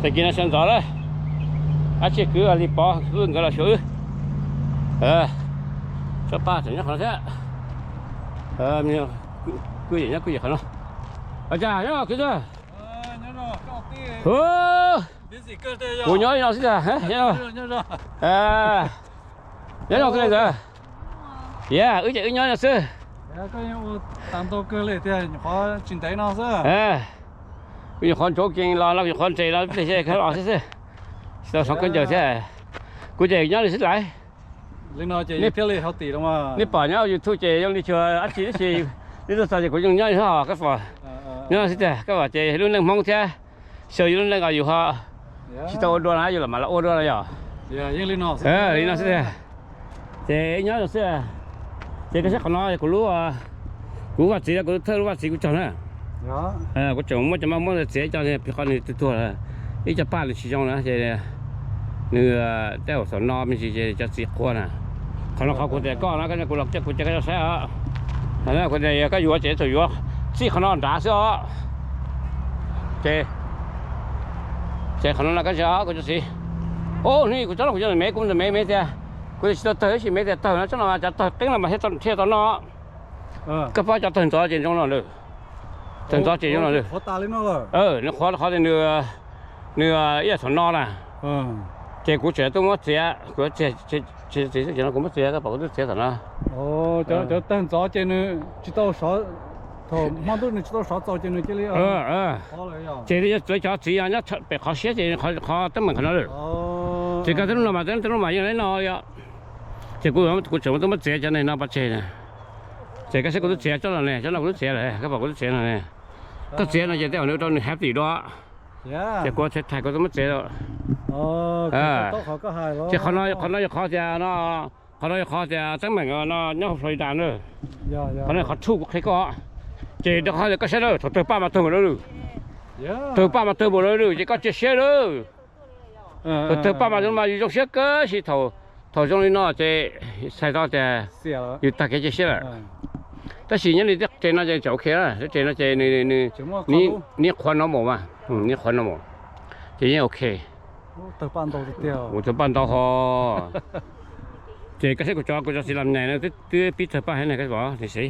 Tag kis no sawv ntxov lawm, dab tsi kwv li Pov Vwj nkawd los xyuas wb. Tsob paj tseem nyob qhov no thiab. Kwv yeej nyob kwv yeej qhov no. Ua cas nyob kwv tij? Kuv nyob li no xwb tag. Nyob zoo xwb ntawd. Yog wb ces wb nyob no xwb. Kuv nyuam qhuav ntsuav kees los no kuv nyuam qhuav nres los pliag los xwb xwb. Tsis tau sov khaub ncaws thiab. Kuv ces nyob li xwb lawm. Nej pom nyob YouTube ces zoo li tsuas dab tsi tab sis nej tuaj txog ces kuv yeej nyob li xwb os koj pom. Nyob xwb tiag koj pom ces lub neej Hmoob thiab, xyov yus lub neej os yus ho tsis tau ua dua na yus los mam los ua dua no yom. Li no xwb tiag. Ces nyob xwb. Ces koj saib qhov no kuv lub, kuv vaj txiv, kuv thawj lub vaj txiv kuv cog na. Kuv tseem muab cov maj muab ntawd txiav ib co, qhov nws tuag tuag lawm, ib co paj nws tsis zoo na ces nws tej zaum thaum no me ntsis ces cov txiv qhuav na. Qhov no qhov kuv tias koj no, koj kuv los kuv cia koj saib os. Kuv tias yog koj yuav ces thaum yuav txij qhov no nrad xwb os. Ces, ces qhov no no koj ntsia os kuv cov txiv. Ub, hnub kuv tsob no kuv cov ntawm me, kuv ntawm me me tias kuv tsis tau tawg tab sis me tias tawg no tsob no mas cov tawg qeeb no mas thiaj tau noj. Koj paub cov tawg ntxov ces zoo no lawm. Tawg ntxov ces zoo no lawm. Nws qhuav qhov tias nws, nws ib yam thaum no na. Ces kuv tseem tuaj muab txiav, kuv txiav, kuv muab txiav, koj pom kuv twb txiav tom no. Cov tawg ntxov ces nws tsis tau sov, thaum hmo ntuj nws tsis tau sov txaus ces nws cia li. Ces li txawv cov txiv nyob pem qhov siab ces qhov teeb meem qhov no lawm. Ces koj tib lub no mas, tib lub mas yeej li no li os. Ces kuv, kuv tseem tuaj muab txiav cov neeg no pov tseg na. Ces koj saib kuv twb txiav tsob no ne, tsob no kuv twb txiav lawm, koj pom kuv twb txiav no ne. Koj txiav no ces tej zaum nws rau nws happy dua. Ces kuv txhais thais kuv twb muab txiav. Ces qhov no, qhov no yog qhov tias no, qhov no yog qhov tias teeb meem no nyob hauv Florida na. Qhov no qhov thuj kuv qhia koj. Ces rau qhov tias koj saib lawm thaum tawg paj mas tawg npaum no lawm. Tawg paj mas tawg npaum no lawm ces koj cia siab lawm. Thaum tawg paj mas mas yus zoo siab kawg sis thaum, thaum zoo li no ces txhais tau tias yus tag kev cia siab lawm. Tab sis nyob li tej tsev no ces tseem ok na, tej tsev no ces nws, nws qhuav normal mas, nws qhuav normal, ces yeej ok. Ua tawg paj ntau ho. Ces koj saib kuv cov, kuv cov txiv las nyas no twb pib tawg paj heev na koj pom, nim xwb.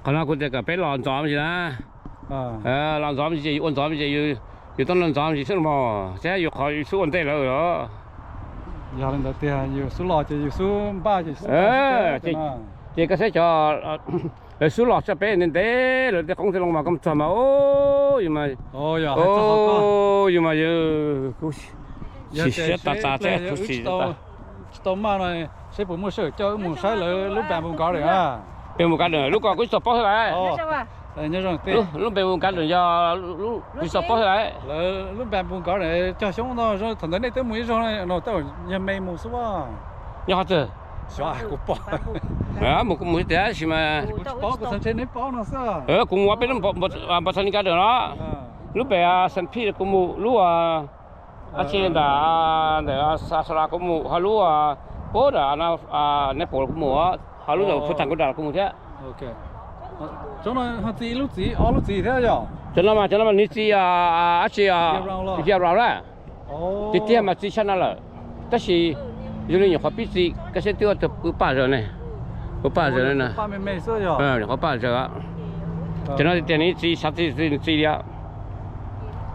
Qhov no kuv tias kom peb los ntxov me ntsis na. Los ntxov me ntsis ces yus ua ntxov me ntsis ces yus tuaj noj ntxov me ntsis xwb los mas thiab yus qhov yus xub ua ntej lawm os. Yog li ntawd tiag, yus xub los ces yus xub npaj ces xub. Ces koj saib cov lawv xub los txog peb ntev ntev lawv tej qoob tej loo mas koj mus txog mas, yus mas, yus mas yus kuv sim siab tas tas thiab kuv sim tas. Tsis tau maj no, seb puas muaj sij hawm coj wb mus saib lawv lub Bamboo Garden na. Bamboo Garden lub ko kuv twb txog paub thiab lawm. Lub Bamboo Garden yog kuv twb txog paub thiab lawm. Lub Bamboo Garden cog xyoob ntau, thaum ntawd nej twb mus ib zaug no, tej zaum yog me mus xwb. Nyob qhov twg? Mus kuv mus tiag sis mas kuv mus peb lub Botanic Garden no, lub pem Saint Pete kuv mus, lub dab tsi ntawm, ntawm Sarasota kuv mus, ho lub puag ntawm Naples kuv mus, ho lub ntawm Punta Gorda kuv mus thiab. Cov no mas cov no mas nws txiv dab tsi year round na. Tiag tiag mas txiv tshaj no lawm, tab sis zoo li nyuam qhuav pib txiv, koj saib twb ua tawg paj zaws ne, ua paj zaws ne, nyuam qhuav paj zaws. Cov no tiag tiag nws txiv xav txiv txiv nws txiv li.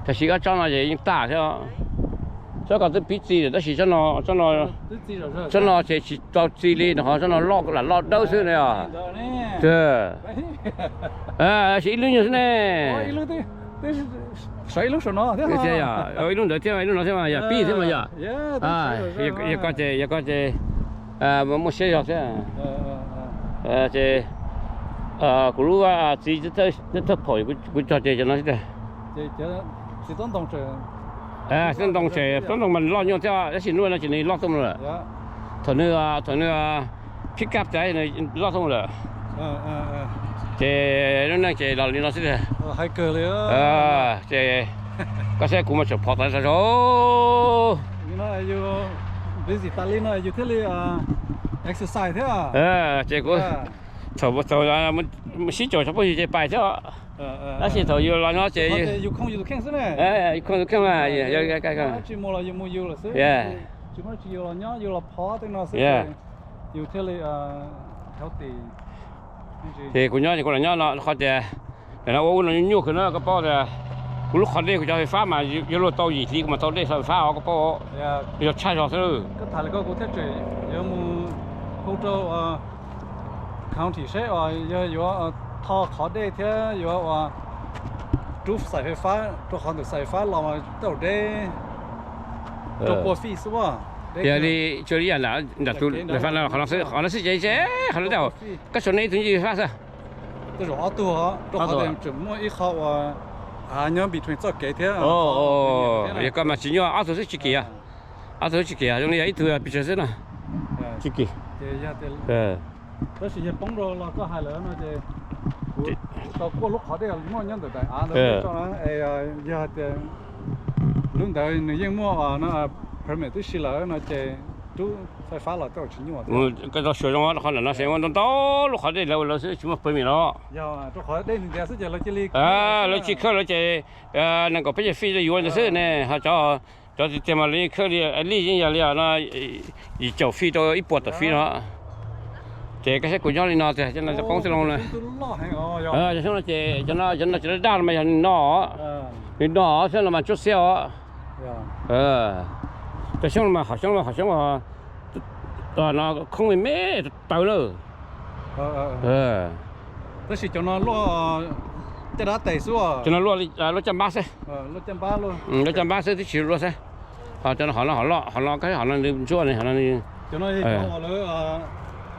Tab sis ob tsob no ces yeej tag thiab. Tsob ko twb pib txiv lawm tab sis tsob no, tsob no ces tsis tau txiv li, qhov tsob no loj lam loj dawb xwb ne os. Ib lub nyuag xwb ne. Ib lub ntawd thiab, ib lub no thiab mas yog pib thiab mas yog. Yog ko ces, yog ko ces muaj siab zog thiab. Ces kuv lub txiv thawj phaum kuv cog ces cov no xwb tiag. Txiv tsob ntoo ces tsob ntoo mas loj nyuaj thiab tab sis hnub no ces nws loj tuaj mus lawm. Thaum nws, thaum nws pick up tas nws loj tuaj mus lawm. Ces lub neej ces los li no xwb tiag. Ces koj saib kuv mas tseem phom tas zog zog. Ces kuv thaum, thaum sib caum tsob phooj ywg ces pais thiab. Tab sis thaum yus los nyob ces yus khoom yus tus kheej mas, ces kuv nyob ces kuv los nyob no qhov tias, nim no ua ub no nyuaj kawg na, koj paub tias kuv lub qhov dej kuv cov fais fab mas yuav luag tau yim hli kuv mam tau dej fais fab os, koj paub, yog tshaj zog xwb. County seb yog yuav tho qhov dej thiab yuav ua rub xais fais fab rau qhov ntawm xais fais fab los mas tej zaum deb rau pua feet xwb. Yog li tsuas li yam nram tus fab no, qhov no xwb, qhov no xwb ces, qhov no tej zaum koj tsuas noj ib tug ncig fab xwb. Tej zaum ob tug, rau qhov tias tseem muaj ib qho uas nyob between txoj kev thiab. Yog koj mas tsis nyuaj, ob tug xwb tsis kim. Ob tug xwb tsis kim, zoo li yog ib tug pes tsawg xwb no. Tsis kim. Tab sis yog poob rau los koj hais lawm no ces kuv tau kuaj lub qhov dej muaj nyob ntawm daim av ntawd tso na, es yog tias lub ntawd nws yeej muaj permit tib si lawm no ces rub fais fab los tej zaum tsis nyuaj. Koj tau xyuas zoo qhov ntawm no ces muaj ntau ntau lub qhov dej lawv ua lawv xwb tsis muaj permit los. Rau qhov dej ntiav xwb ces lawv cia li, lawv cia li khawb lawv ces nees nkaum peb caug feet rau yuav ntawd xwb ne, ho cov cov tiag tiag mas lawv yeej khawb li, lij yeej yog li no yim caum feet rau ib puas tawm feet no. Ces koj saib kuv nyob li no tiag, cov no cov qoob tij loo na. Cov xyoob no ces cov no cov daj daj no mas yog nws no, nws no xwb no mas tsuab xiab os. Cov xyoob no mas qhov xyoob, qhov xyoob no khoob me me tawv lawm. Tab sis cov no luaj caj dab tes xwb, cov no luaj caj npab xwb. Luaj caj npab xwb twb tsis luaj xwb. Ho cov no qhov no qhov loj, qhov no kab qhov no nws ntsuab ne, qhov no nws,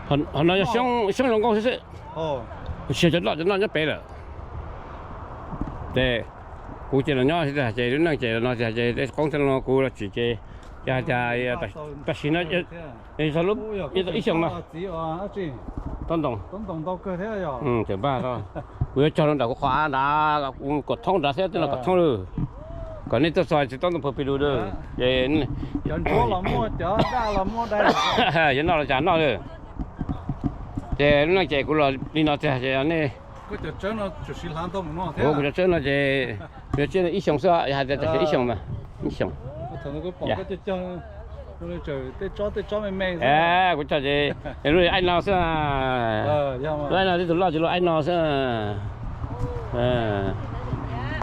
qhov no yog xyoob zoo nkauj xwb xwb. Tsis yog cov loj, cov loj nyob pem lawm. Ces kuv ces los nyob xwb tiag ces lub neej ces los no tiag ces tej qoob tej loo kuv los tsim ces, cas cas, tam sim no txog lub, ib xyoos mas. Tob ntoo, tseem npaj, kuv yuav cog rau nram kuv qhov av nrad, kuv kom thoob nrad thiab tej no kom thoob lawm, kom nej tuaj txog tsis tob ntoo pawg pis lus lawm. Ces yuav noj los cas noj lawm. Ces lub neej ces kuv los li no tiag ces nej, kuv cov tsawb no ces yuav tsiab ib xyoos xwb, yog hais tias tam sim ib xyoos mas, ib xyoos. Kuv cog ces lub aib no xwb, lub aib no tib tug loj ces lub aib no xwb.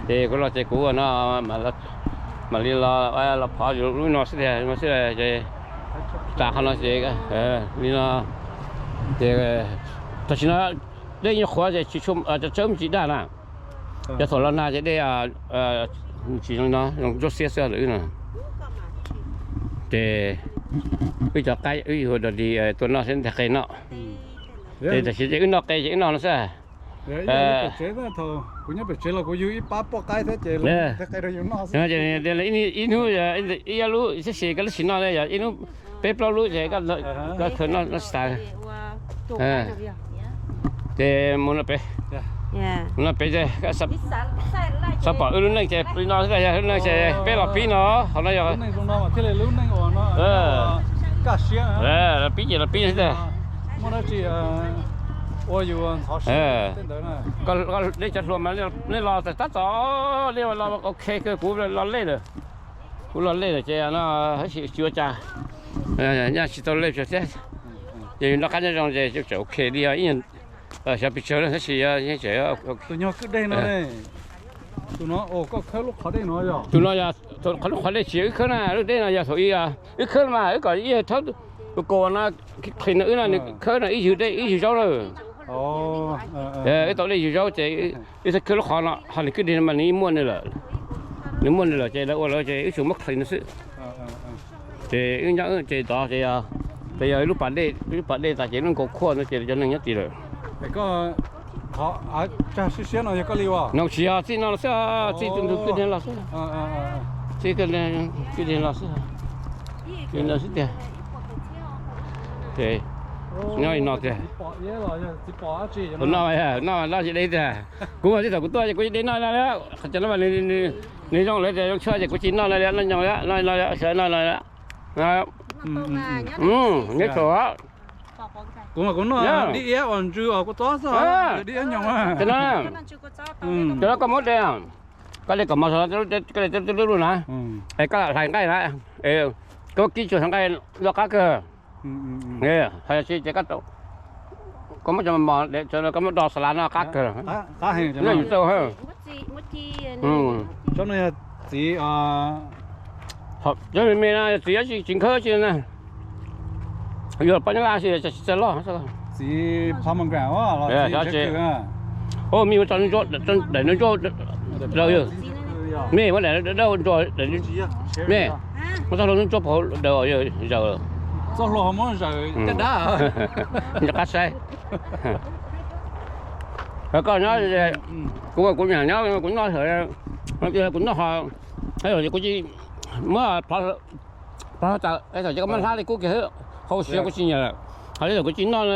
Ces kuv los ces kuv no mam li los, los phov lub no xwb tiag, no xwb ces tas qhov no ces li no. Ces tam sim no dej nyuag qhuav ces tsis tshua, cov tsawb tsis daj na. Cov thaum los nag ces dej tsis zoo no, zoo ntsuab xiab xwb lawm wb no. Ces wb cov qaib wb yug dog dig tua noj xwb, nteg qe noj. Ces tam sim ces wb noj qe ces wb noj no xwb. Ib hnub ib ob lub tab sis koj lub tsis noj ne, yog ib hnub peb plaub lub ces koj khaws noj tsis tas. Ces mus no pem, mus no pem ces xav pom wb lub neej ces li no xwb, yog lub neej ces peb los pib no, qhov no yog pib ces los pib xwb tiag. Koj deb cov hluas mas nej los tab tom, nej los ok kawg, kuv los lej lawm. Kuv los lej lawm ces no tab sis tsis ua cas, nyaj tsis tau lej thiab. Ces yus noj qab nyob zoo ces tseem ok li, xyov pes tsawg tab sis tus nyuag kwj dej no, tus no, koj khawb lub qhov dej no, tus no yog qhov, lub qhov dej tsis yog wb khawb na, lub dej no yog thaum ub wb khawb mas wb kom ib yawg thaub tus kaus no qhis no wb no nws khawb no ib yug dej ib yug zaub lawm. Wb tau dej yug zaub ces wb thiaj khawb lub qhov no, ho nws kwj deg no mas nws muaj nws lawm. Nws muaj nws lawm ces lawv ua lawv ces wb tsuas muab qhis no xwb. Ces wb nyob ces tod ces, ces yog lub pas dej, lub pas dej tas ces lub nkaus khuaj no ces cov neeg nyob tid lawm. No tsis yog, txij no los xwb, txij tus ntug kwj deg los xwb. Txij kwj deg los xwb. Kwj deg xwb tiag. Ces nyob li no tiag. Kuv noj, noj no tsis deb tiag. Kuv mas txij thaum kuv tuaj ces kuv tsis deb noj no li. Qhov cov no mas nws zoo lawm tias zoo tshuaj ces kuv tsis noj no li, noj nyoos li, noj no li, sawv noj no li. Nyob thaum Kuv mas kuv noj dib iab uas ntsw os, kua txob xwb, dib iab nyoos. Cov no, cov no koj muab de, koj de kom mos, koj de tej lub lub na, es koj hlais nqaij na, koj kib tsuas hlais nqaij loj qab kawg. Hais tsis ces koj muab cov mos, koj muab do xas las no qab kawg. Loj yus tau. Cov me me no txiv tsis nkhawb tsi na. Yuav pab nyob laj si tsis txawj loj. Txiv pomegranate. Ua me ua daim ntsua, me ua daim ntsua, me muab txoj hlua ntsua pov daws zaws. Txoj hlua muab zaws caj dab. Nco qab saib. Koj nyob, kuv kuv nyob kuv noj, kuv noj ho, kuv tsis muab plhov tawm, thaum ces koj muab hlab li kub kiag, hauv siav kuv tsis nyiam lawm, hais li ntawd kuv tsis noj no.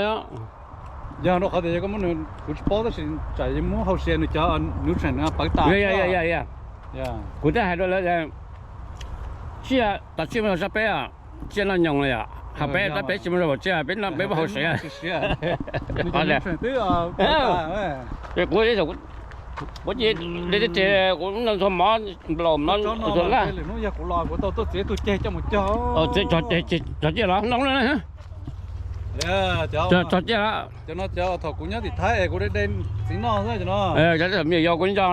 Yog rau qhov tias yog koj muab nws, kuv tsis paub tab sis tsam muab hauv siav nws cov nutrient pawv tas. Kuv twb hais rau lawv tias tsiaj, tom tsiaj muaj zog peb, tsiaj noj nyoos li, ho peb tab peb tsis muaj zog pom tsiaj, peb noj peb muab hauv siav. Kuv, kuv cia li tib tes kuv noj ntxuag mov nplaum no ntxuag laj. Txiav cog ceg, cog ceg los noj. Cog ceg los. Cov no cov thaum kuv nyob tim Thaib es kuv de de txiv noj xwb cov no. Cov me nyuam yaus kuv nco,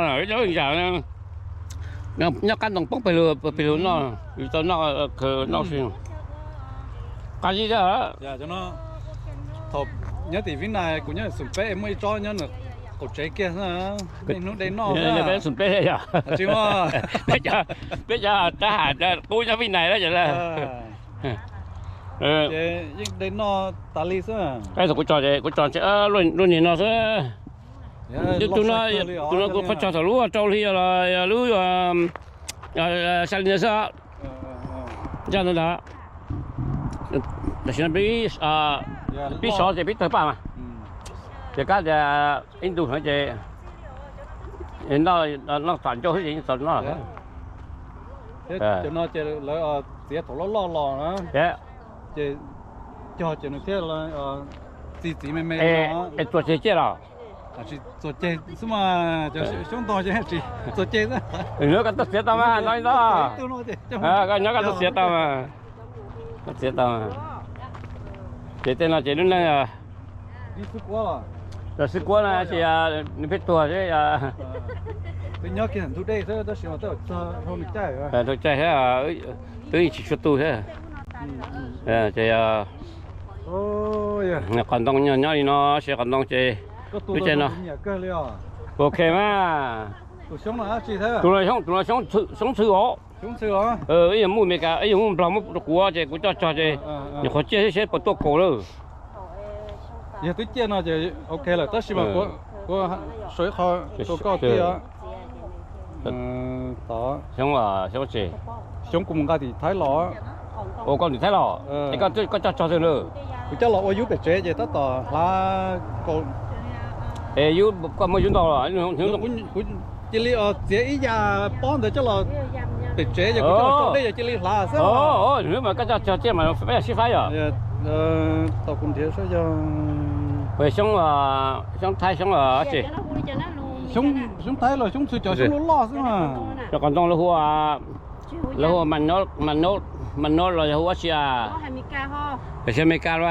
nyob qab ntoo poob pes lug pes lug noj, yus tau noj, noj si. Qab zib thiab. Thaum nyob tim Vib Nais kuv nyob xum peb muaj ib tsob nyob qaum tsev kiag xwb, niaj hnub de noj xwb. Xum peb yog peb cov rab ham qub nyob Vib Nais lawm. Yeej de noj tas li xwb. Kuv tso, kuv tso lub niag no xwb. Tus no, tus no kuv qhov tso thaum lub rau hli los lub xya hli ntawd xwb. Zaj ntawd ntag. Tam sim no pib sov ces pib tawg paj mas, ces kab tias ib ntus no ces noj, noj tam ncauj xwb ces yeej txaus noj. Cov no ces lawv txiav thaum loj loj los na, ces cog ces nws thiaj txi txiv me me. Es txuas ceg ciaj los? Tsis txuas ceg xwb mas, cov xyoob ntoo ces tsis txuas ceg xwb. Nyob koj tuaj txiav tau mas no li ntawd. Koj nyob koj tuaj txiav tau mas, koj txiav tau. Ces tej no ces lub neej, xwb kuab na ces nws pheej tuag thiab. Twb nyob kiag ntug dej xwb tab sis mas tej zaum txog rau nws caij, caij thiab, twb yeej tsis tshua tu thiab. Ces qhov ntoo nyob li no, ces qhov ntoo ces lub caij no. Ok mas. Tus no xyoob, tus no xyoob txhw os. Ib yam muaj Amelikas, ib yam muaj Nplog muab rau kuv ces kuv coj txog ces nyuam qhuav ciaj thiab seb puas tuaj kaus lawm. Yog twb ciaj no ces ok lawm tab sis mas kuv sau ib qho rau koj thiab. Xyoob, xyoob tsis. Xyoob kuv mus nqa tim Thaib los. Ua koj tim Thaib los? Es koj coj txog twg lawm? Kuv coj los ua yub pem tsev ces tab tom hlav kaus. Es yub, koj muaj yub ntau los? Kuv cia li txiav ib yam pob ntawd coj los pem tsev ces kuv coj los tsau dej ces cia li hlav xwb. Hnub mas koj coj txog ciaj mas peb sib faib yom. Tau kuv nrhiav saib yog xyoob, xyoob Thaib xyoob tsis. Xyoob Thaib los xyoob txhw, cov xyoob loj loj xwb mas. Cov qos ntoo lawv hu, lawv hu Manor, Manor los yog hu ua tsi a? Cov xyoob Amelikas los,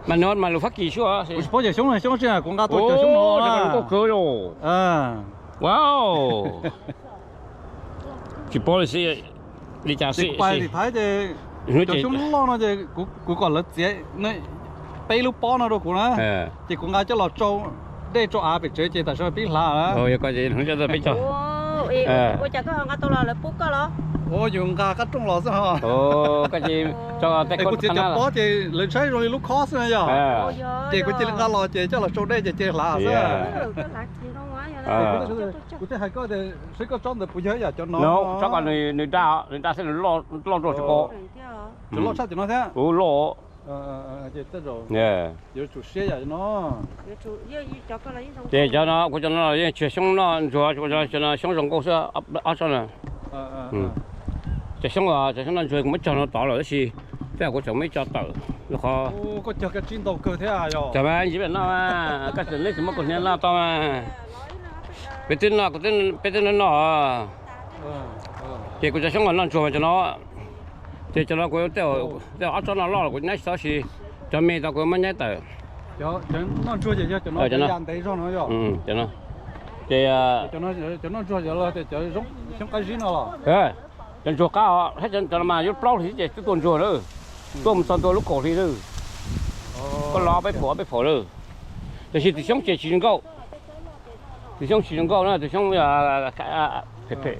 Manor mas lus Fab Kis xwb. Kuv tsis paub cov xyoob no xyoob tsi, kuv nqa tuaj cov xyoob no. Wow, tsis paub li xwb, li cas xwb. Cov xyoob loj loj no ces kuv kom lawv txiav peb lub pob no rau kuv na, ces kuv nqa coj los tsau dej tsau av pem tsev ces tam sim no pib hlav. Ua cas koj ho nqa tau los lawv pub koj los? Ua yus nqa qab rooj los xwb ho. Kuv txiav cov pob ces lawv saib zoo li lub khob xwb na yog. Ces kuv cia li nqa los ces coj los tsau dej ces cia li hlav xwb. Kuv thiaj hais koj tias saib koj tsob ntawd puas yog ib yam cov no. Tsob ko nws da, nws da xwb, nws loj ruaj tsis ko. Loj tshaj cov no thiab. Loj. Yuav tsum siab yam no. Ces cov no, kuv cov no los yeej tsis yog xyoob noj ntsuag, cov no xyoob zoo nkauj xwb, ob tsob no. Cov xyoob, cov xyoob noj ntsuag kuv muab cog no tod lawm tab sis tej zaum kuv tseem muab ib co tawm. Qhov, cog mas ntsis pem no mas, koj tseem, neb tsis muab kaus hniav noj tau mas. Peb twb noj, peb twb noj noj. Ces kuv cov xyoob los noj ntsuag mas cov no. Ces cov no kuv tej, tej ob tsob no loj los kuv nyaib tsis tau, tab sis cov me tau kuv muab nyaib tawm. Cov no, ces cov ntsuag qab os, thiab cov no mas yuav plaub hlis ces twb tuaj ntsuag lawm. Tuaj mus txog ntua lub kaum hli lawm. Koj los ob peb phaum ob peb phaum lawm. Tiam sis tus xyoob ces tsis zoo nkauj. Tus xyoob tsis zoo nkauj na, tus xyoob phem phem.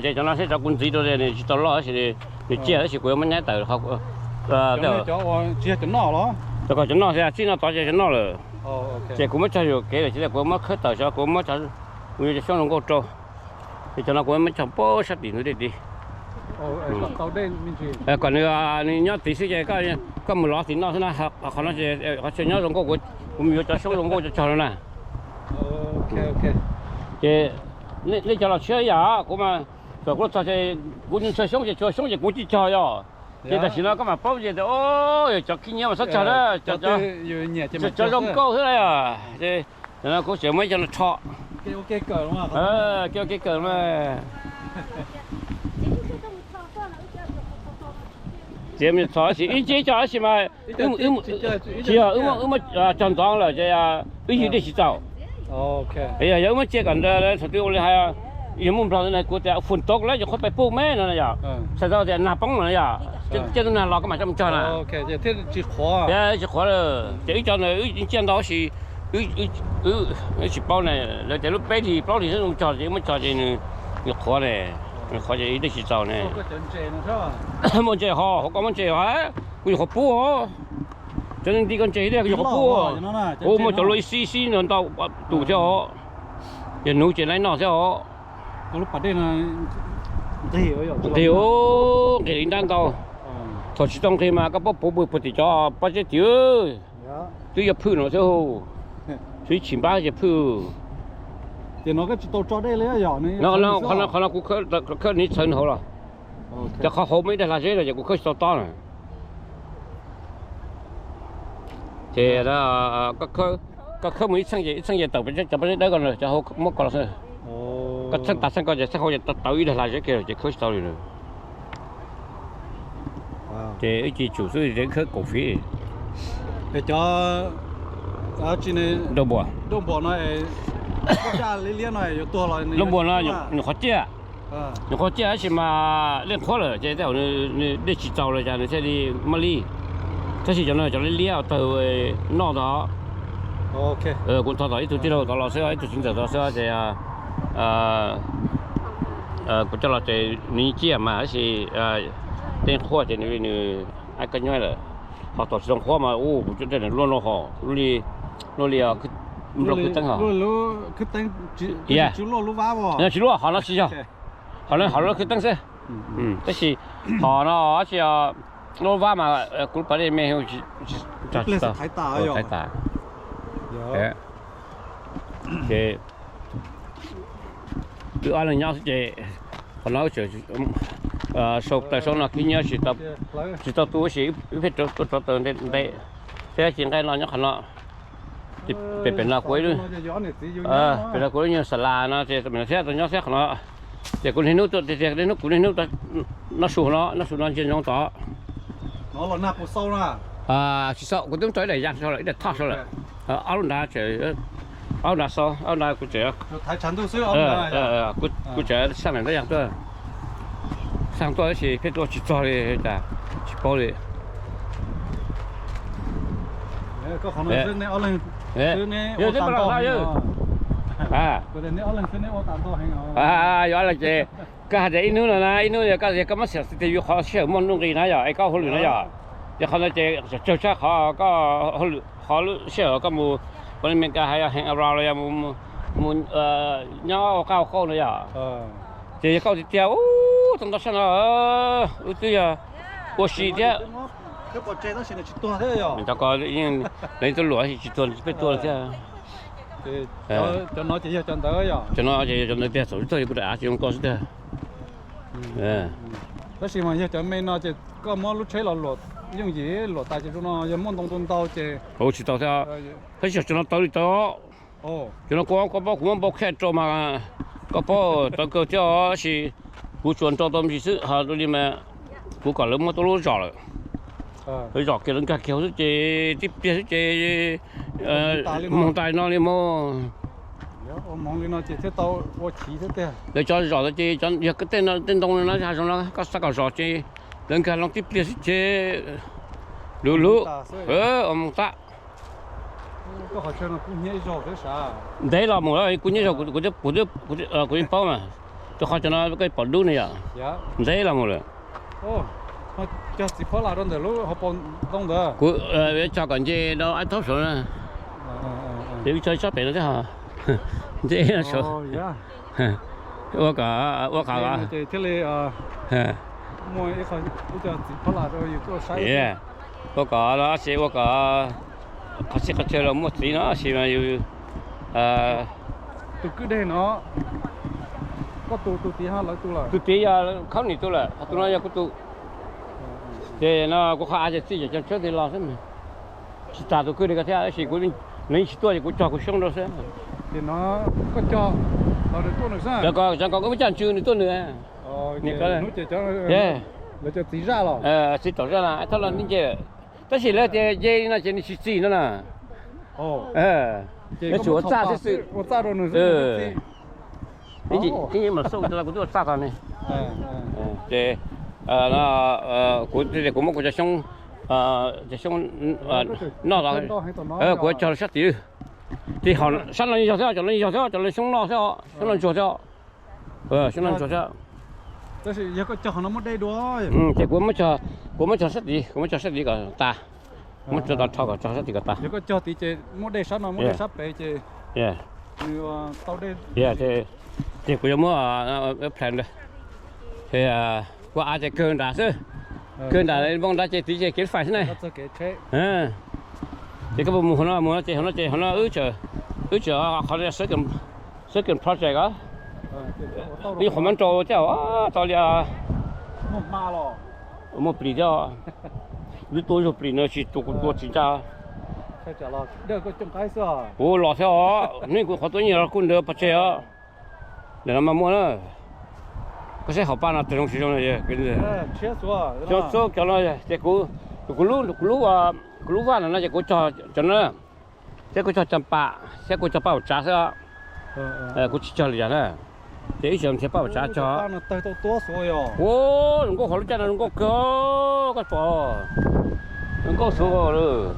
Ces cov no seb cov kuv ntxiv rau nws tsis tau loj tab sis nws ciaj tab sis kuv yuav muab nyaib tawm. Cov kom cov noj thiab txij no tod ces cov noj lawm. Ces kuv muab cog yuam kev lawm, ces kuv muab khawb tawm, kuv muab, kuv yuav cov xyoob zoo nkauj rau. Ces cov no kuv muab cog pem sab tim ntug dej tid. Kom nws, nws nyob tid xwb ces koj mus lov tim no xwb na, qhov no ces qhov chaw nyob zoo nkauj, kuv mus yuav cov xyoob zoo nkauj cov cog no na. Ces nej cov los tshiab yam kuv mas, thaum kuv los txog ces kuv ntshaw xyoob ces tshuav xyoob ces kuv cig cog yom. Ces tam sim no koj mam paub ces tias, o, cov khib nyiab mas txhob cog na, cov zoo nkauj xwb na yom. Ces kuv tseem muab ib co no rho, kev ua kev kawm mas. Ces txhom tab sis ib ncig ib co tab sis mas, tsis yog wb muab cog ntxov lawm ces wb ywg dej tsis txaus. Yog wb muab cia kom ntawd thaum twg ua li hais, yog muaj nplog ntawd kuv tias fum tau lawm ces qhuav pais pub me no yom, txhais tau tias nag poob no yom, ciaj ntuj nag los koj mam coj mus cog na. Tsis qhuav lawm ces wb cov ntawd wb ciaj ntau tab sis wb tsis paub na, lawv tias lub peb hlis plaub hlis xwb zoo cog ces wb muab cog ces nws qhuav ne, nws qhuav ces ywg dej tsis txaus ne. Muaj ntses ho, hauv koj muaj ntses ho, kuv nyuam qhuav pub os. Cov nti koj ntses thiab kuv nyuam qhuav pub. Ua muaj cov luaj ib xib ib xib no ntau tus thiab os. Yog nuv ces laib noj thiab os. Nqig, nqig li ntab ntau. Thaum tsis tau nqig mas koj paub puv pw puag tim cov pob zeb tim, twb yog phwj no thiab. Tsis tshim npab ces phwj. Qhov no kuv khawb niv txhawv hauv los, cov qhov hauv muaj ib daim hla zeb no ces kuv khawb tsis tau tob na. Ces koj khawb mus ib txheej ces ib txheej ces tawm cov pob zeb dawb ko, cov hauv muab ko los xwb. Koj txheej tas txheej ko ces txheej hauv ces tawv ib daim hla zeb kiag ces khawb tsis tau li lawm. Ces wb cia tsum xwb, khawb kaum fiv. Cov dau npua, dau npua no nyuam qhuav ciaj, nyuam qhuav ciaj tab sis mas dej qhuav lawm ces tej zaum nws dej tsis txaus los cas nws thiaj li maj li. Tab sis cov no cov liab liab tawg noj ntag. Kuv thov tom ib tug tij laug tod los xwb, ib tug txiv ntxawm tod xwb ces kuv coj los ces nws ciaj mas tab sis dej qhuav ces nws, nws ab kab nyob lawm. Ho tom tsis zoo qhuav mas u kuv coj tej luaj no ho, luaj li, luaj li nplooj khwb teeb ho. Tsis luaj, ho no tsis yog, ho no ho luaj khwb teeb xwb. Tab sis ho no tsis yog luaj vab mas kuv lub pas dej me, thaiv tas. Ces wb ob leeg nyob xwb ces qhov no wb tseem sau taws sau no khib nyiab tsis tau tu tab sis wb pheej tuav taws ntev ntev thiab ces nqaij no nyob qhov no. Pem, pem no kuv, pem no kuv lub nyuag xas las no ces tau me no thiab tau nyob thiab qhov no. Ces kuv niaj hnub tuaj tiag tiag, niaj hnub kuv niaj hnub noj su no, noj su no ntsia ntsoov tod. Tsis xaus, kuv twb tso ib daim yaj sau lawm, ib daim thoj sau lawm. Ob lub nrad, ob lub nrad xau, ob lub nrad kuv tseem, kuv tseem xaj daim ntab yaj tuaj. Xaj tuaj tab sis pheej tuaj tsis txog li, cas tsis paub li. Yog ob leeg ces koj hais tias ib hnub no na, ib hnub yog koj, yog koj muab xyuas tias yus qhov sij hawm muaj nuj nqis na yom, es koj hauj lwm na yom, ces qhov no ces tsawg tshaj qhov koj hauj lwm, qhov lub sij hawm koj mus ua li Meskas hais yog hang around los yog mus nyob ua qaj ua qauj no yom. Ces yog koj tiag tiag ub tau ntau sab no, wb twb yog ua si thiab. Cov ko yeej lawv twb luam tsis tuag peb tuaj thiab. Cov no ces yog cov ntawd yom? Cov no ces yog cov ntawd tiag, txaus tsis txawj kuv rau av tsis zoo ko xwb tiag. Tab sis mas yog cov me no ces koj muab lub tsheb los luam yooj yim luam tas ces zoo no yog muaj ntoo ntau ntau ces. Ua tsis tau thiab. Tab sis cov no tawv li tawv. Cov no kuv, koj paub kuv muab npau kheej rau mas koj paub tawv kawg thiab os, tab sis kuv tsuas nrau tau me ntsis xwb, ho dua li mas kuv kom lawv muab tau lub zom lawm. Lawv zom kiag lawv nkag kiag hauv xwb ces tib pliag xwb ces moog ntais no li mog. Lawv cov zom tau ces yog tej ntoo no hav zoov no koj xav kom zom ces lawv nkag loo tib pliag xwb ces luv luv, moog tag. Ntev los mus, kuv nyob zog kuv yeej paub mas, rau qhov cov no koj pom dub ne yom. Ntev los mus lawm. Kuv cog kom nce rau ib thaub saud na, ces wb cog ib tsob pem no thiab, nce saud. Ua kom, ua kom, ua kom no ces ua kom qhov txhia qhov chaw los muaj txiv no ces mas yus tus kwj deg no, koj tus, tus tid, tus tid yog Khab Nim tus lawm, ho tus no yog kuv tus. Ces no kuv qhov av ces txij cov tsheb tid los xwb, tsis tas tus kwj deg ko thiab, tab sis kuv, nws yeej tsis tuaj ces kuv cog kuv xyoob rau xwb. Ces no koj cog los nws tuaj nws xwb, cov ko kuv muab coj ntsws nws tuaj nws. Txiv tom zaj na, thaj no neb nce lawm, tab sis lawv tias nce li no ces nws tsis txi no na. Lawv tsuas ua txaj xwb xwb. Ib mas xauj kuv twb ua txaj tag ne. Ces kuv, kuv muab kuv cov xyoob, cov xyoob noj, kuv cog sab tid. Ces sab no yog thiab, cov no yog thiab, cov no xyoob noj thiab, xyoob noj ntsuag thiab. Xyoob noj ntsuag thiab. Ces kuv, kuv muab cog sab tid, kuv muab cog sab tid kom tas, muab tso tau rho kom cog sab tid kom tas. Ces kuv yuav muab plan, ces kuv av ces kawg nram xwb, kawg nram, npoo nrad ces tid ces kev fais xwb ne. Ces koj puas mus hauv no, mus no ces hauv no ces hauv no wb tseem, qhov second project os. Ib qhov muab nrau thiab, tau li muaj plis thiab. Lub tuaj zug plis no tsis tua kuv tua tsis ntsa. Kuv los thiab os, hnub kuv qhov tuaj nyiag los kuj ntawd pov tseg os. Ntawm no mas muaj na. Koj saib hauv paj no tag zoo tsis zoo no. Cov no ces kuv, kuv lub, kuv lub vaj no no ces kuv cog cov no, thiab kuv cog cam pam, thiab kuv cog paj uas tsav xwb. Kuv tsis cog li cas na. Ces ib txhia nrhiav paj uas tsav cog. Ua, zoo nkauj, qhov lub caij no zoo nkauj kawg, koj pom. Zoo nkauj xwb lawm.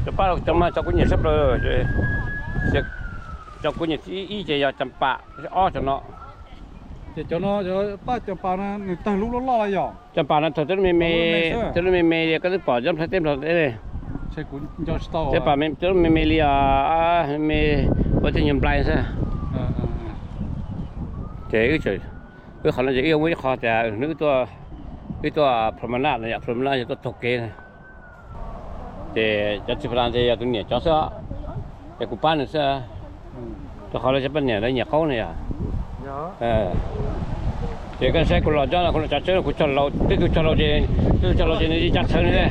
Cov paj cov mas cov kuv nyiam tshaj plaws. Cov kuv nyiam ib ces yog cam pam, ob cov no. Ces cov no, paj cam pam no nws tawg lub loj loj los yog? Cam pam no tawg tej lub me me, tej lub me me li koj twb pom cov nplhaib teb nplog teb li. Cam pam tej lub me me li os, me ua tej nyuag nplai xwb. Ces wb qhov no ces wb muaj ib qho tias hnub wb tuaj promenade no yom, promenade yog tuaj taug kev na. Ces cov txiv pha las ces yog tus niam cov xwb, ces kuv pab nws xwb. Rau qhov lawv cov poj niam lawv nyiam qaub ne yom. Ces koj saib kuv los nco no kuv los tsav tshawv no kuv cog laus, tej tug cog laus ces, tej tug cog laus ces nws tsis tsav tshawv ne.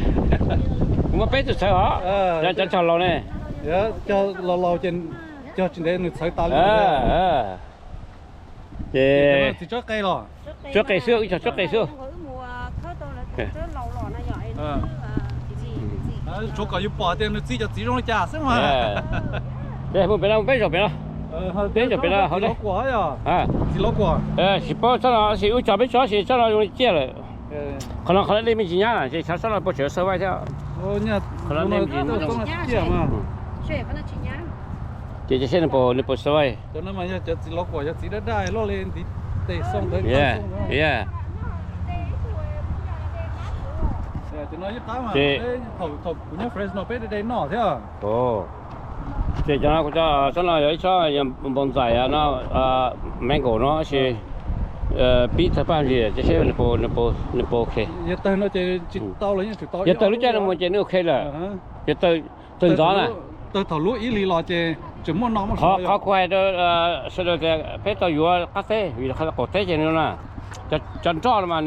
Kuv muaj peb tug txhawv os, cov cog laus ne. Cog laus laus ces cog tsis ntev nws txhawv tas li. Ces txiv tsob qe los? Tsob qe xwb, ib co tsob qe xwb. Tshuav kom yus pom tias nws txi cov txiv zoo li cas xwb mas. Mus pem no, peb zaum pem no. Peb zaum pem no, txiv los kuam, txiv los kuam. Tsis paub tsob no, tab sis wb cog peb tsob sis tsob no zoo li ciaj lawm. Qhov no qhov no dej me ntsis nyab na, ces xyov tsob no puas tseem survive thiab. Qhov no dej me ntsis nyab. Ces cia saib nws puas, nws puas survive. Cov no mas yog cov txiv los kuam, yog txiv daj daj loj li ntiv tes xoo ntawd. Ces thaum kuv nyob Fresno peb de de noj thiab. Ces cov no kuv cog tsob no yog ib tsob npau ntxaim no, mango no sis pib tawg paj ntsis ces seb nws puas, nws puas ok. Yog tawg lub caij no mus ces nws ok lawm. Yog tawg ntxov na. Tawg thaum lub ib hlis los ces Qhov kuv hais rau sawv daws tias peb tau yuav qab teb vim qaum teb ces nws na, cov nroj no mas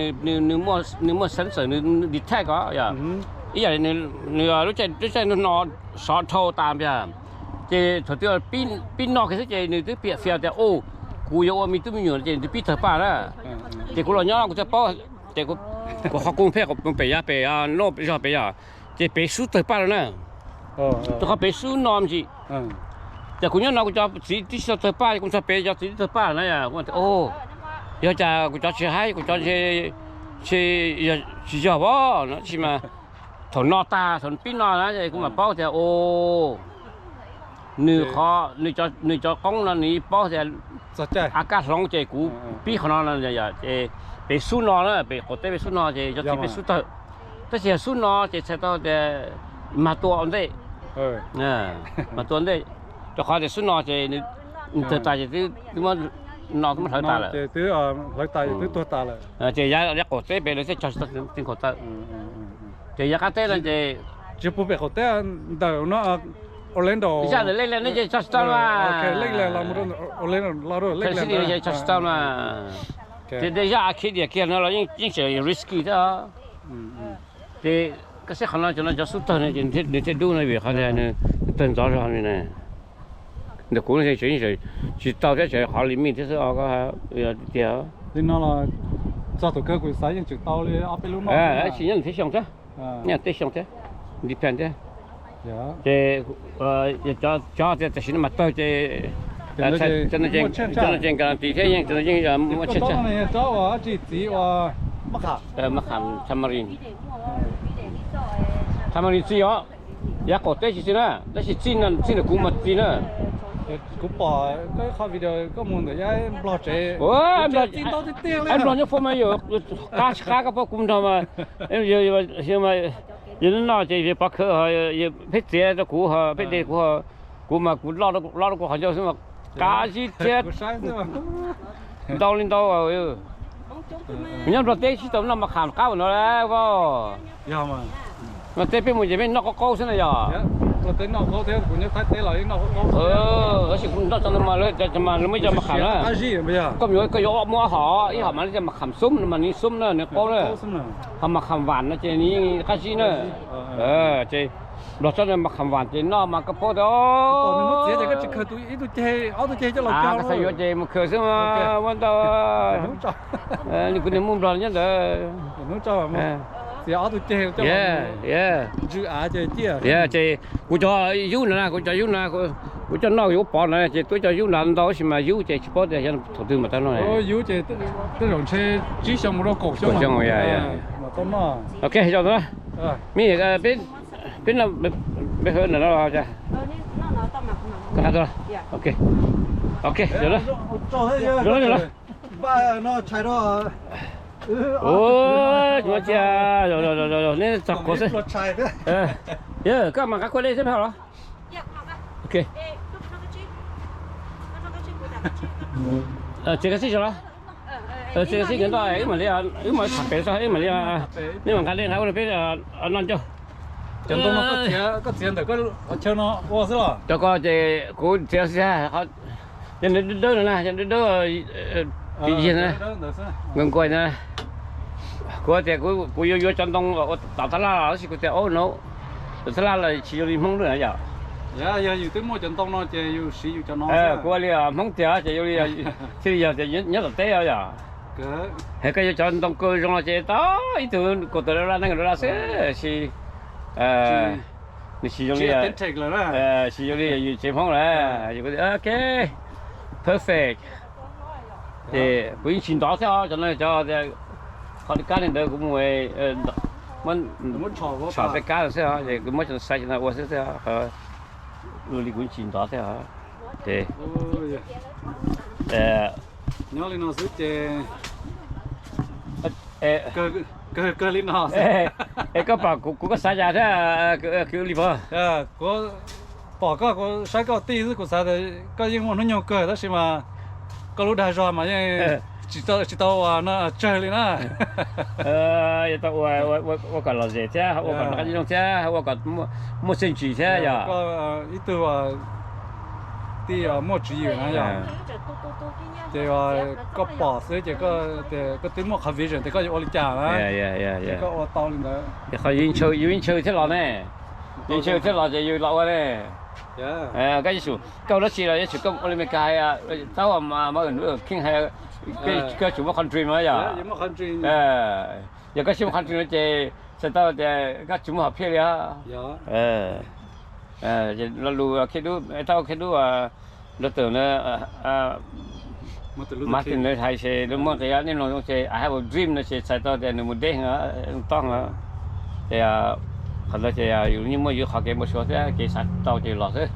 nws muaj sensor, nws detect os yom. Ib yam li nws lub caij no sov dhau tas npias, ces thaum twg pib noj kiag xwb ces nws twb piam fias tias, u, kuv yuav ua me tub me nyuam ces nws twb pib tawg paj na. Ces kuv los nyob kuv thiaj paub, ces kuv qhov kuv pheej pem yav pem, noj zog pem yom, ces pem sub tawg paj lawm na. Rau qhov pem sub no me ntsis. Ces kuv nyob no kuv cov txiv twb tsis tau tawg paj, kuv nrog pem cov txiv twb tawg paj na. Yog cas kuv cov tsis haib, kuv cov tsis yog vos no tsis mas thaum no tag thaum pib no na kuv mam paub tias, o, nws qhov, nws cov qoob no nws paub tias a kaj hloov ces kuv pib qhov no no, ces pem sub no na, pem qaum teb pem sub no ces cov txiv pem sub tawg. Tab sis yog sub no ces txhais tau tias mag tua ua ntej, mag tua ua ntej, rau qhov tias sub no ces nws tawg tas ces twb muab, no twb muab hlawv tas lawm. Ces yav qaum teb pem lawv thiaj cog tsis tau txiv nkaus tawm. Ces yav qab teb no ces tsis pub pem qaum teb ntawm no, Orlando, zaj ntawm Lakeland no ces cog tsis tau mas, Lakeland los mus rau Orlando los rau Lakeland ces cog tsis tau mas. Ces tej zaj Arcadia kiag no los yeej tseem risky thiab. Ces koj saib qhov no, cov no cov sub tawg no ces nws thiaj dub no vim qhov tias nws tawg ntxov zog li na. Ntawm kuv no tsis tau thiab, tseem qhov limit thiab xwb os. Tiag li no los txog thaum kawg kuv xav yeej tseem tau li ob peb lub no, tsis nyob nws thiab xyoo thiab, nyob tej xyoo thiab, depend thiab. Ces cov tias tam sim no mas tawg ces cov no ces guarantee thiab yeej, cov no yeej muaj tshaj. Mab qham, tamarind, tamarind txi os. Yav qaum teb tsis txi na, tab sis txi no, txi ntawm kuv mas txi na. Kuv pom koj ib qho video koj mus ntawm yav nplog tsev, nplog nyob fo mas yus qab tsis qab koj paub kuv nrog mas, yus noj ces pov khawv, peb txiav rau kuv, peb de kuv, kuv mas kuv loj rau kuv qhov ncauj xwb mas qab zib thiab ntau li ntau. Kuv nyob nplog teb tsis tau noj mab qham qab ua no las vauj. Nplog teb peb mus ces peb noj qaub qaub xwb na yog. Tab sis kuv noj tso no mas lawv muaj ib co mab qham na. Koj yuav, koj yuav muaj ob hom, ib hom mas lawv tias mab qham xub no mas nws xub na nws qaub na. Ho mab qham vam no ces nws yeej qab zib na. Ces nplog tsob no mab qham vam ces noj mas koj paub tias, koj xav yuav ces mus khaws xwb mas ua ntau. Kuv niag muaj nplog nyob ntawd. Ces kuv cov yub no na, kuv cov yub no, kuv coj noj yuav pov na ces tuaj cov yub no ntau tab sis mas yub ces tsis paub tias yog thaum twg mas tau noj. Yub ces tej zaum ntshe tsib xyoo mus rau kaum xyoo. Ok, yog na. Peb, peb no, peb hawv ntawm no los cas? Ok, ok, yog na. Tsis muaj tsiaj, neb txog kuv xwb. Yog koj mam nqa kua dej xwb peb los. Ok. Txiav koj xib tso los. Txiav koj xib nkawd noj wb mam li, wb mam tham pem tso wb mam li. Neb mam nqa dej nqa ua peb noj ncaug. Cov ntoo no koj txiav ntawm koj chaw no ua xwb los? Cov ko ces kuv txiav xwb, cov dawb dawb no na, cov dawb dawb, nkuaij nkuaij na. Kuv tias kuv yuav yuav cov ntoo ua tom tab laj los tab sis kuv tias, o no, tom tab laj los tsis zoo li Hmoob na yom. Yog yus twb muaj cov ntoo no ces yus siv yus cov no. Kuv ua li Hmoob tiag ces yuav li, thiaj li yog tias nyob tom teb os yom. Koj yuav cov ntoo kaw zoo no ces tau ib tug kaum tawm dollar nees nkaum dollar xwb, nws tsis zoo li, tsis zoo li yus tsev Hmoob lawm. Ok, perfect. Ces kuv yeej tsis ntov thiab os, cov no cov tias qhov kab li ntawd kuv mus muab tshom tej kab xwb os, ces kuv muab cov xaiv cov no ua xwb xwb os. Ua li kuv yeej tsis ntov thiab os. Ces nyob li no xwb ces kawg kawg li no. Es koj pom kuv, kuv koj xav cas thiab kwv Lis Pov? Kuv pom koj, kuv saib koj tij xwb kuv xav tias koj yeej muaj hnub nyoog kawg tab sis mas koj lub dag zog mas yeej tsis tau ua no tsawg li na. Yuav tau ua, ua kom lom zem thiab, ua kom noj qab nyob zoo thiab, ua kom muaj txiaj ntsig thiab yom. Ib tug tij muaj tswv yim na yog. Ces koj pom xwb ces koj twb muaj qhov vision tias koj yuav ua li cas na. Ces koj ua tau li ntawd. Qhov yus ntshaw thiab los ne, yus ntshaw thiab los ces yus los ua ne. Koj yuav tsum, koj ua dab tsi los yuav tsum koj ua li Meskas hais, tau mas kheej hais, koj yuav tsum muaj qhov dream na yog. Yog koj tsis muaj qhov dream no ces txhais tau tias koj tsis muaj hom phiaj li os. Lo lus Khej Dub, tau Khej Dub, doctor na, Martin nws hais ces lub muaj nqis nej mloog zoo ces I have a dream no ces txhais tau tias nws mus deb heev, tob heev. Ces qhov ntawd ces yus yeej muaj yus qhov kev npau suav thiab kev xav tau ces los xwb.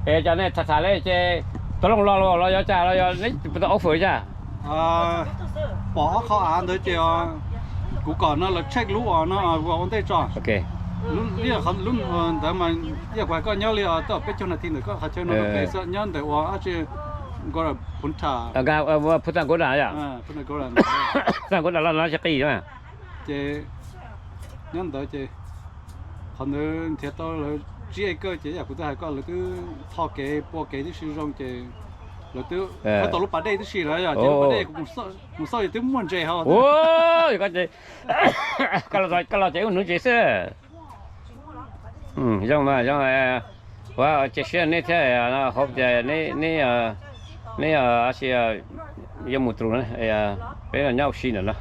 Es cas nej tham tham li ces tau looj los los yog cas los yog neb puas tau offer cas? Pom ob qho av ntawd ces kuv kom no lawv check lub uas no ua ua ntej tso. Lub ntawd mas ib yam kuv hais koj nyob li twb peb caug nas this ntawm koj qhov chaw no lub pem xwb, nyob ntawm ua dab tsi, Punta Goda, Punta Goda los no tsis qis. Ces nyob ntawd ces qhov ntawd nrhiav tau lawv tsib acre ces yam kuv twb hais koj lawv twb tho kev pua kev tib si zoo ces lawv twb khawb tau lub pas dej tib si lawm yog ces lub pas dej kuv mus xauj ces twb muaj ntses hos. Koj los ces wb mus nuv ntses xwb. Zoo mas zoo. Ua cia siab neb thiab, hauv tias neb, neb, neb si yuav mus tus na, peb los nyob ua si ntawm no.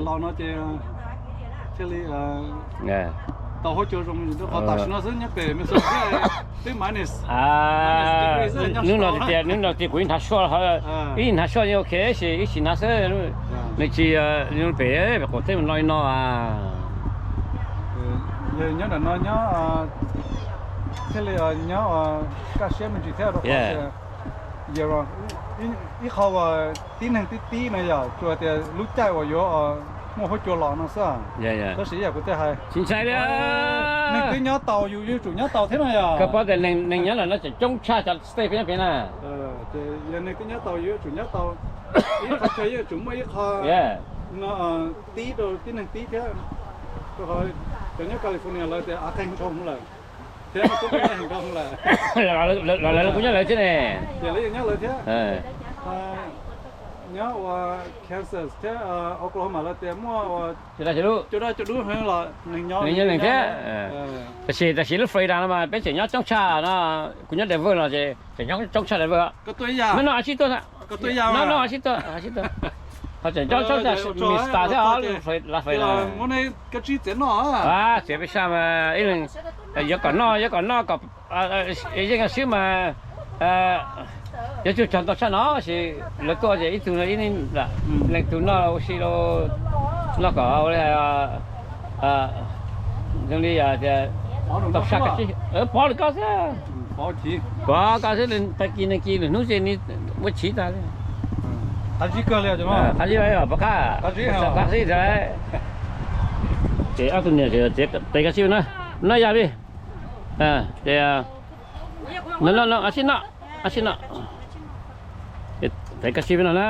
Los no ces thiaj li tau huab cua zoo, qhov tam sim no xwb nyob pem Minnesota twb minus. Hnub no tias, hnub no tias kuv ib hnav suaj, ib hnav suaj yeej ok, ib sim hnav xwb. Nws tsis, pem pem qaum teb no li no. Yog nyob ntawm no nyob thiaj li nyob kaj siab me ntsis thiab rau qhov tias ib qho uas tib neeg tib tib no yog tsuas tias lub caij uas yuav muaj huab cua los no xwb. Tab sis ib yam kuv thiaj hais, tsis ntshai li, neeg twb nyob tau yus yuav tsum nyob tau thiab no yog. Koj paub tias neeg nyob ntawm no tseem coob tshaj cov state peb nyob pem na. Yog neeg twb nyob tau yus yuav tsum nyob tau, ib qho chaw yuav tsum muaj ib qho no tib rau tib neeg tib thiab. Rau qhov cov nyob California lawv tias av qeeg dhau lawm thiab, lawv kuj nyob lawv thiab ne. Ces lawv yeej nyob lawv thiab. Nyob ua Kansas thiab Oklahoma lawv tias muaj ua cua daj cua dub heev los neeg nyob neeg thiab. Tab sis, tab sis lub Florida no mas peb tseem nyob coob tshaj no, kuv nyob Denver no ces tseem nyob coob tshaj Denver. No no sib tuaj, no no sib tuaj, sib tuaj. Ho tseem coob tshaj Minnesota thiab, Las Vegas. Txiav peb sab mas ib leeg yuav kom noj, yuav kom noj kom yeej swb mas yuav tsum cog ntau tshaj no, sis lawv tuaj ces ib tug no ib leeg tug noj ua si rau, noj kom ua li zoo li tias tau saj koj tsis pov li koj xwb. Pov koj xwb, tag kis neeg kis lwm hnub ces nws muab chiv tas li. Qab zib kawg li, qab zib, pov qab, qab zib tas. Ces ob tug niam txiv txiav tes kab tsib na, noj yam li ces no no no, ab sib no, ab sib no, tes kab tsib no na,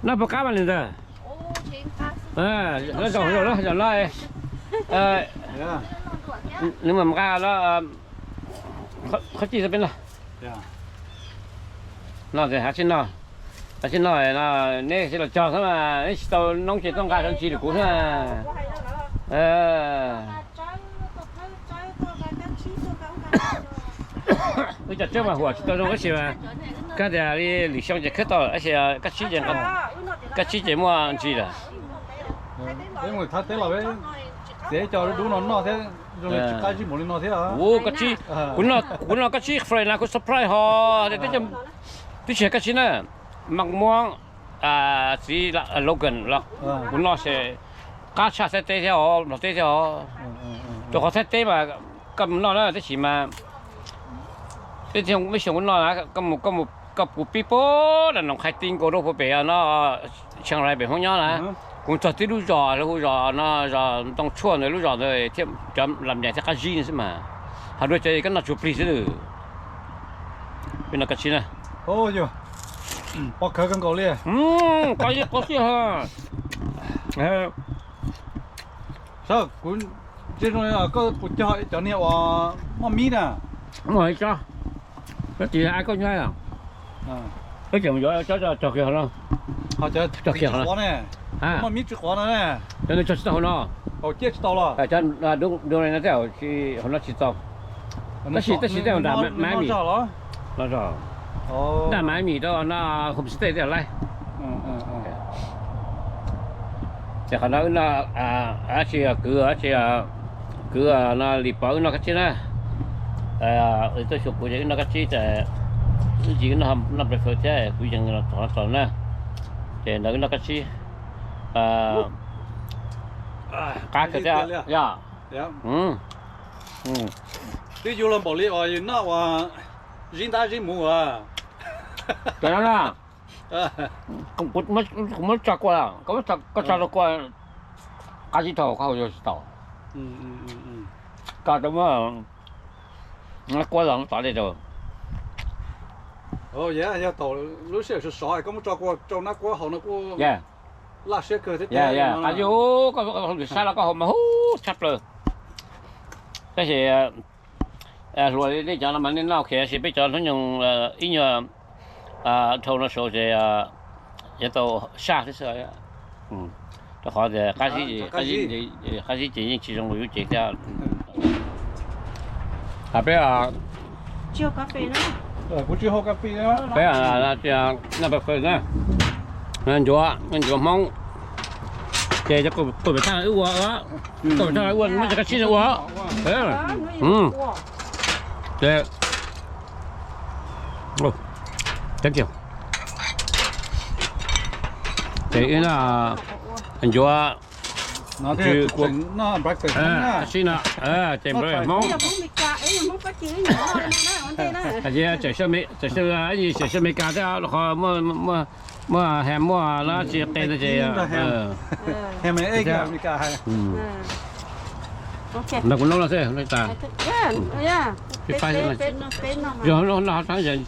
noj pov qab mas li ntawd. Noj zaum zaum no, zaum no nws mam nqa no, qhov cij peb no. No ces hab sib no, hab sib no, neb sib los cog xwb mas neb tsis tau noob ces tuaj nqa cov ntsis rau kuv xwb. Wb cov tsawb mas huam tsis tau zoo tab sis mas kab tias li lwm xyoo ces khawb tau tab sis kab tsib ces, kab tsib ces muaj ntsis lawm. Txiav cov dub dub no noj thiab zoo li tsis qab zib npaum li no thiab. Kuv noj, kuv noj kab tsib Florida kuv surprise ho tias twb tsis yog kab tsib na. Mam muab txiv Logan los kuv noj ces qab tshaj Thaib teb thiab os, Nplog teb thiab os. Rau qhov Thaib teb mas koj mus noj na tab sis mas peb xyoo kuv noj na, koj mus, koj mus, koj puv pib puag nram Noom Qhais Ti nkaus rau puag pem no, Tsheej Rais pem Hmoob nyob na. Kuv txog tib lub zos lawv hu zos no, zos Ntoo Tshuaj ntawd, lub zos ntawd thiab cov lam nyas thiab qab zib xwb mas, ho dua cov koj noj tsuag plig xwb. Peb noj kab tsib na. Pov khawv kawg nkaus li. Qab zib qab xwb. Saib kuv ntsia zoo koj puas cog cov niag uas moj mib na. Muaj ib tsob, no tsis ai koj nyob. Wb tseem yuav tsob cog kiag hauv no. Cog kiag hauv no. Cov no cog tsis tau hauv no. Cov dub dub no tej hauv no tsis tau. Tab sis tab sis tej nram Miami, nram Miami rau no homestay tej laib. Ces qhov no wb noj, dab tsi kwv, dab tsi kwv no Lis Pov wb noj kab tsib na. Tuaj xyuas kuv ces wb noj kab tsib, ib ntsis wb noj breakfast thiab kuv yees los txog txog na. Ces ntawd wb noj kab tsib. Qab kawg thiab yom. Twb yug los npaum li uas yus noj uas zib ntab zib muv as. Cov no na, kuv muab tso kua, koj tso rau kua, qab zib dhau koj haus yuav tsis tau. Koj rau muab kuab los tov li rau. Yog thaum lub sij hawm sov sov koj muab tso kua rau nab kuab haus no kuj laj siab kawg thiab tiag. Qab zib, koj haus lwm sab los koj haus mas hub tshaj plaws. Tab sis hluas li nej cov no mas nej noj ok, tab sis peb cov hnub nyoog ib nyuag dhau no saud ces yuav tau saj xwb xwb. Rau qhov tias qab zib, qab zib ces yeej tsis zoo li lub cev thiab. Peb, peb noj breakfast na, ncuav, ncuav Hmoob, ces cov kuj pem thaj ua, kuj pem thaj ua muab cov kab tsib no ua. Ces, ces ib no ncuav, kab tsib no, ces Hmoob, tseem, tseem Amelikas thiab qhov muaj ham muaj dab tsi qe no ces no kuv noob no xwb tas. Yog no tseeb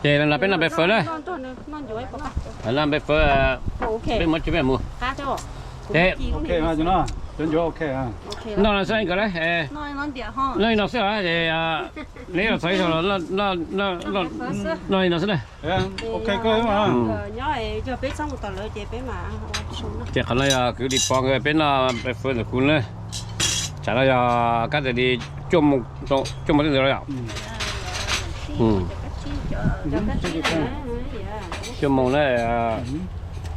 ces no peb noj breakfast na. Noj breakfast, peb muab tsis peb mus. Ces noj no xwb nkawd na. Noj li no xwb ces neb los txog ib zaug los noj li no xwb na. Ces qhov no yog kwv Lis Pov nkawd peb noj breakfast ntawm kuv na. Tsam no yog kab tes li cuaj moos tej ntawd yom. Cuaj moos na,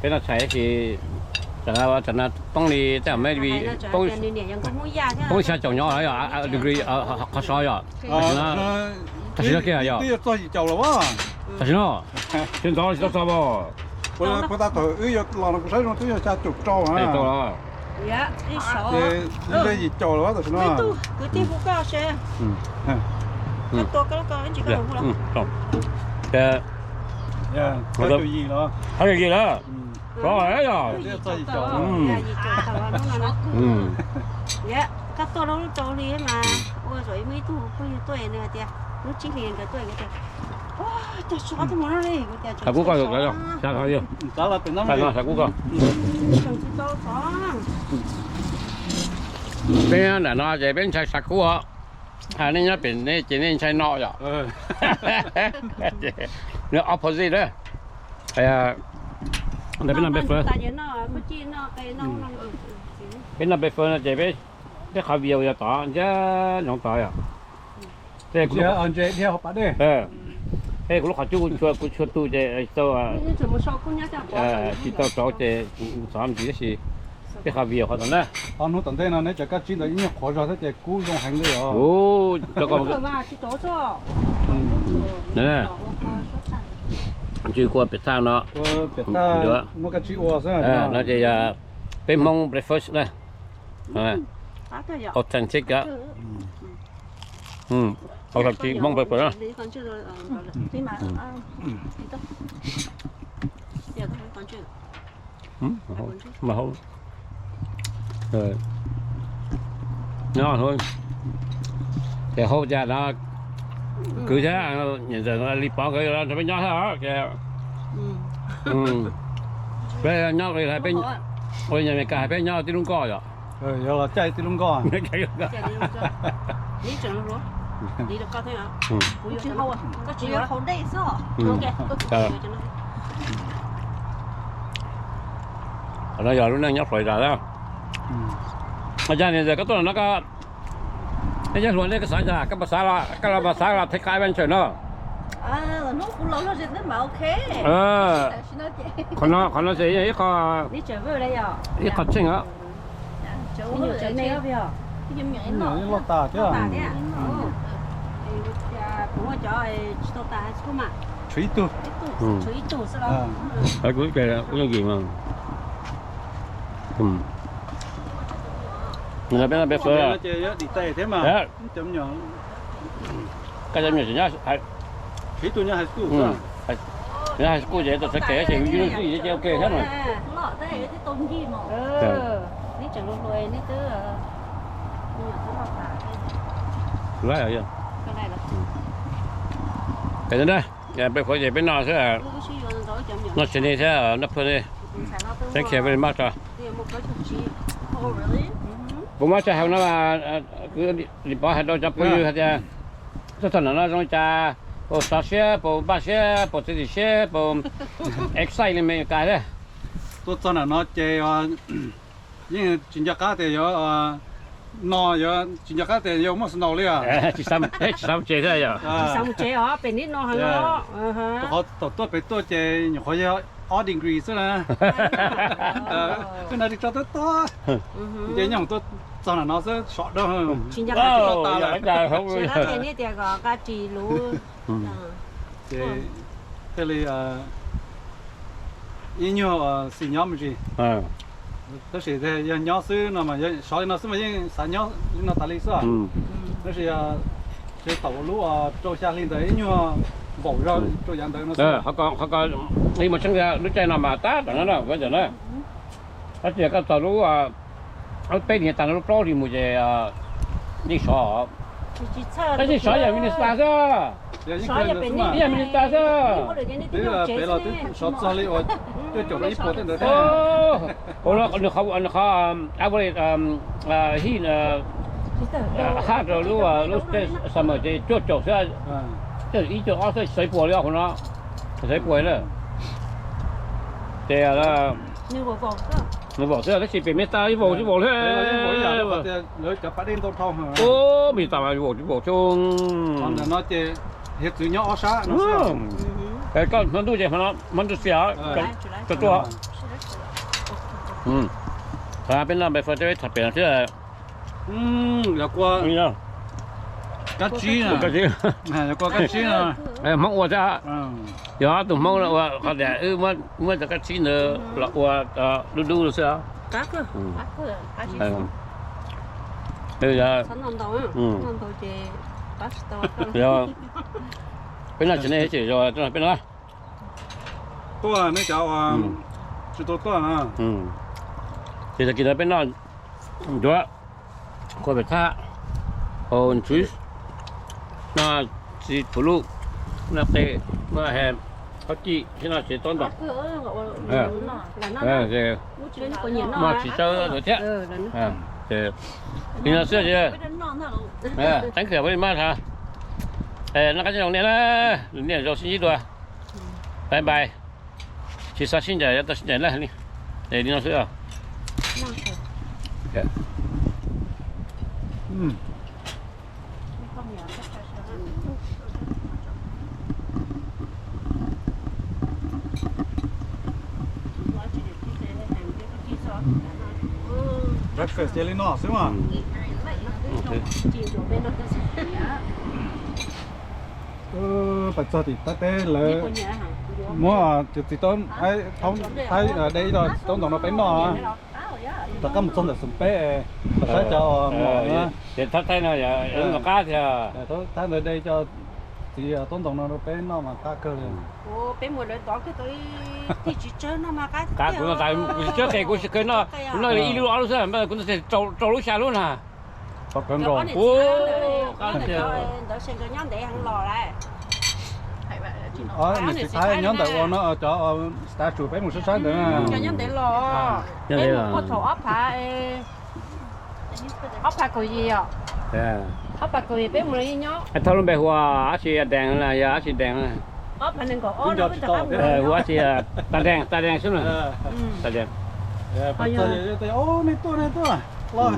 peb noj tshais tab sis tsam no poob li tej maybe poob li xya caum nyob yom, degree qhov so yom. Tam sim no kiag yog twb yuav txog yim caum los as. Tam sim no, sawv ntxov tsis tau txog as. Puag ta thaum wb yuav los no kuv saib zoo twb yog xya caum rau na. Ces twb yog yim caum los tam sim no. Yog, yog, yog. Xav kub koj, xav kub koj. Peb nram no ces peb ntshai xav kub os. Nej nyob pem nej ces nej ntshai no yom. Opposite na. Peb noj breakfast, peb noj breakfast no ces peb, peb qhov view yog tod ntsia ntsoov tod yom. Kuv lub qhov cub kuv tshua tu ces tsis tau, tsis tau rauv ces kuv txov ntsis tab sis peb qhov view qhov tod na. Hnub tom ntej no neb cov kab tsib ntawd ib nyuag qhuav zog thiab ces kub zoo heev li os. Ntsis kua pem thaj no, muab kab tsib ua xwb no ces yog peb Hmoob breakfast na. Authentic. Authentic Hmoob breakfast na. Ces hauv cas no kwv thiab Lis Pov nkawd nrog peb nyob thiab ces peb nyob ua li Amelikas hais peb nyob tib lub nkoj yom. Yog los caij tib lub nkoj. Neb tseem hluas, neb rau koj thiab. Kuv yuav cov no, koj tsis yuav hauv dej xwb. Qhov no yog lub neej nyob Florida na. Yog li ntawd koj tuaj no koj, neb cov hluas nej koj xav cas koj puas xav los, koj los puas xav los take adventure no? Qhov no, qhov no ces yog ib qho, ib qho tsheej os. Loj tas thiab. Tshuav ib tug. Kuv yeej yim mas. Peb no peb qhov, koj cov me nyuam, tshuav ib tug nyob high school, nyob high school ces tau txhais kev ces yus yus xwb ces ok thiab mas. Laib os. Peb qhov ces peb noj xwb, noj tsev ne thiab noj phawj ne. Thank you very much. Puas muaj txoj hau no, kuv li pov hais rau cov phooj ywg hais tias txog thaum no zoo li cas, puas sov siab, puas npaj siab, puas txiav txim siab, puas excite li Meskas thiab. Tuaj txog nram no ces yeej tsis nco qab tias yuav no, yuav tsis nco qab tias yuav muaj snow li os. Tsis xav mus tsev thiab yom. Xav mus tsev os, pem neb no heev os. Rau qhov thaum tuaj pem tuaj ces nyuam qhuav yog ob degree xwb na. Wb no tsis tso tob tob, ces nyob tuaj txog nram no xwb sov dawb. Tsis nco qab tias, tsis nco qab tias neb tias kom nqa ris lus. Ces thiaj li ib nyuag xis nyob me ntsis. Tab sis yog nyob xwb no mas, sov li no xwb mas yeej xav nyob li no tas li xwb. Tab sis thaum lub rau xya hli ntawd ib nyuag npaum zog rau yav ntawd no. Qhov ko ib mus tseeb lub caij no mas tab tom no na, kuv ntawm na, tab sis koj txog lub peb hlis tag no lub plaub hlis mus ces yeej sov. Tab sis sov yam Minnesota xwb. Yam Minnesota xwb. Peb los twb sov txog li uas cuaj caum rau ib puas tej ntawd thiab. Ua no nws qhov, nws qhov average heat, hot rau lub, lub summer ces cuaj caum xwb, cuaj caum ib cuaj caum ob xwb, xaiv puas li os, qhov no xaiv puas na. Ces nws vaum xwb tab sis pem Minnesota ib vaum ib vaum thiab. Ua Minnesota mas vaum ib vaum thiab. Ntawm no ces hiav txwv nyob ob sab no xwb. Koj hmo ntuj ces hmo ntuj xias, koj tuaj. Peb no peb fawb teb tham pem no thiab. Yog kua kab tsib, yog kua kab tsib no. Hmoob ua thiab. Yog tus Hmoob ua qhov tias wb muab cov kab tsib ntawd los ua dub dub xwb. Peb noj tsev ne ces peb no. Tuaj nej cov tsis tau tuaj na. Ces tag kis no peb noj ncuav, kua pem thab, hau ntxwv, noj txiv puv luj, noj qe, noj he, khaub cij thiab noj tsev tob ntoo. Noj txiv tsawb ntawd thiab. Li no xwb ces thank you very much. Noj qab txawj zoo nej na, niaj zoo sib ntsib dua. Bye bye. Tsis xav sib ncaim yuav tau sib ncaim na li. Es li no xwb. Breakfast cia li no xwb mas. Pais txog tim Thaib teb lawv muab cov txiv taub, Thaib de ib co txiv taub ntoo no peb noj. Rov qab mus txog ntawm xeem peb, saib cov mom na. Ces Thaib Thaib no noj qab tiag. Thaib ntawd de cov txiv taub ntoo no rau peb noj mas qab kawg li. Qab kuv no tas kuv tsis txawj qe, kuv tsis kawg noj, kuv noj li ib lub ob lub xwb, kuv noj rau lub xya lub na. Qab kawg nkaus. Niam txiv Thaib nyob ntawm ua no, cov statue peb mus saib saib ntawd. Peb mus puag thaum ob phav, ob phav kaum yim os. Ob pas kaum yog peb mus los yeej nyob. Thauj lub npe hu dab tsi, Dees los yog dab tsi, Dees? Hu dab tsi, Tas Dees, Tas Dees xwb na. Tas Dees. Nej tuaj, nej tuaj los,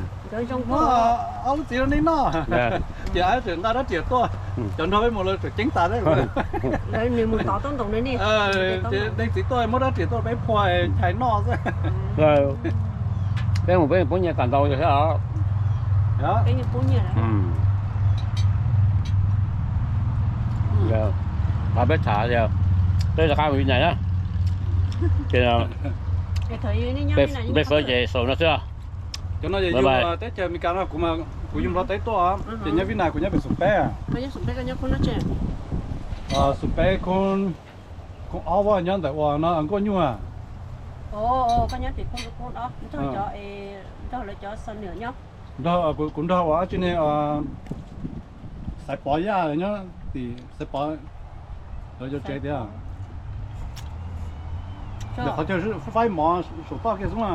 ob lub txiv los nej noj. Ces tseem nqa rab riam tuaj, cov nrog peb mus lawv tseem ceeb tas thiab. Nws mus tod tub ntoos ne. Leej txiv tuaj muab rab riam tuaj peb phua chais noj xwb. Peb mus peb pub nyiaj tas ntau thiab os. Peb tham tias peb rov qab mus Vib Nais na, ces peb sawv ces xaus no xwb. Cov no yog yug teb chaws Amelikas no, kuv yug Nplog teb tuaj, ces nyob Vib Nais kuv nyob pem Xoom Peb. Xoom Peb khoob ob, nyob ntawm uas no Nkauj Nyuj. Kuv nrog uas dab tsi ne, Xaiv Pov Yaj nyob tim Xaiv Pov lawv cov tsev tiag. Ntawm qhov chaw faib mov saum toj kiag xwb na.